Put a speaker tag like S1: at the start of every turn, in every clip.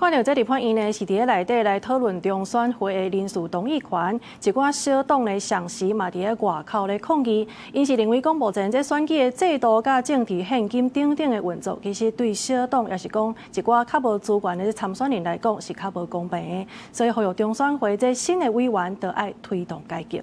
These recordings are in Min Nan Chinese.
S1: 看著這立法院呢，是佇咧內底來討論中選會的人事同意權，一寡小黨呢，同時嘛佇咧外口咧抗議，𪜶是認為講目前這選舉的制度佮政治獻金等等的運作，其實對小黨抑是講一寡較無資源的參選人來講是較無公平的，所以呼籲中選會這新的委員著愛推動改革。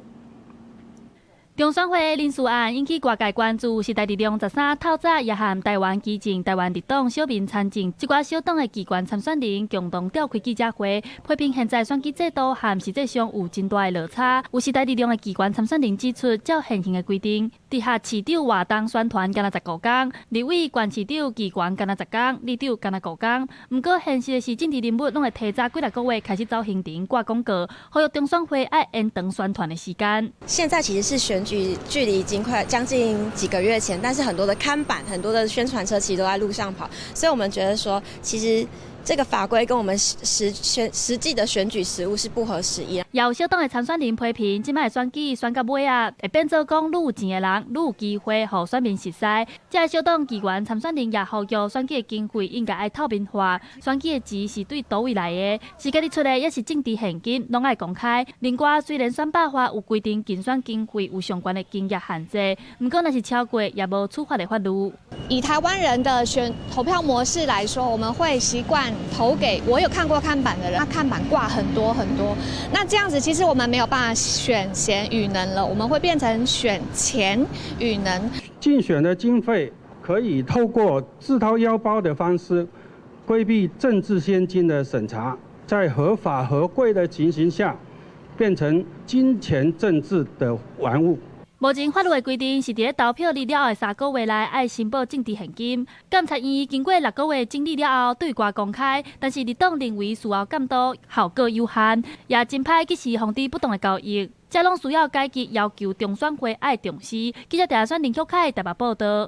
S2: 中選會人事案引起外界關注，時代力量13透早也和台灣基進、台灣綠黨、小民參政這寡小黨的議員參選人共同召開記者會，批評現在選舉制度和實際上有真大的落差。有時代力量的議員參選人指出，照現行的規定，直轄市長活動宣傳干焦15工，立委、縣市長、議員干焦10工，里長干焦5工。毋過現實的是，政治人物攏會提早幾若個月開始走行程、掛廣告，呼籲中選會愛延長宣傳的時間。
S3: 現在其實是選舉距離已經快將近幾個月前，但是很多的看板、很多的宣傳車其實都在路上跑，所以我們覺得說，其實這個法規跟我們實際的選舉實務是不合時宜。
S2: 有小黨的參選人批評，這擺選舉選到尾仔，會變做講愈有錢的人愈有機會予選民熟似。這个小黨議員參選人也呼籲選舉的經費應該愛透明化，選舉的錢是對佗位來的，是家己出的，抑是政治獻金，攏愛公開。另外，雖然選罷法有規定競選經費有上懸的金額限制，毋過若是超過，也無處罰的法律。
S4: 以台灣人的選投票模式來說，我們會習慣投給我有看過看板的人，他看板掛很多很多。那這樣子其實我們沒有辦法選賢與能了，我們會變成選錢與能。
S5: 競選的經費可以透過自掏腰包的方式規避政治獻金的審查，在合法合規的情形下，變成金錢政治的玩物。
S2: 目前法律的規定是佇咧投票日了後的3個月內愛申報政治獻金。監察院經過6個月整理了後對外公開，但是綠黨認為事後監督效果有限，也真歹及時防止不當的交易。這攏需要改革，要求中選會愛重視。記者鄭選林旭凱台北報導。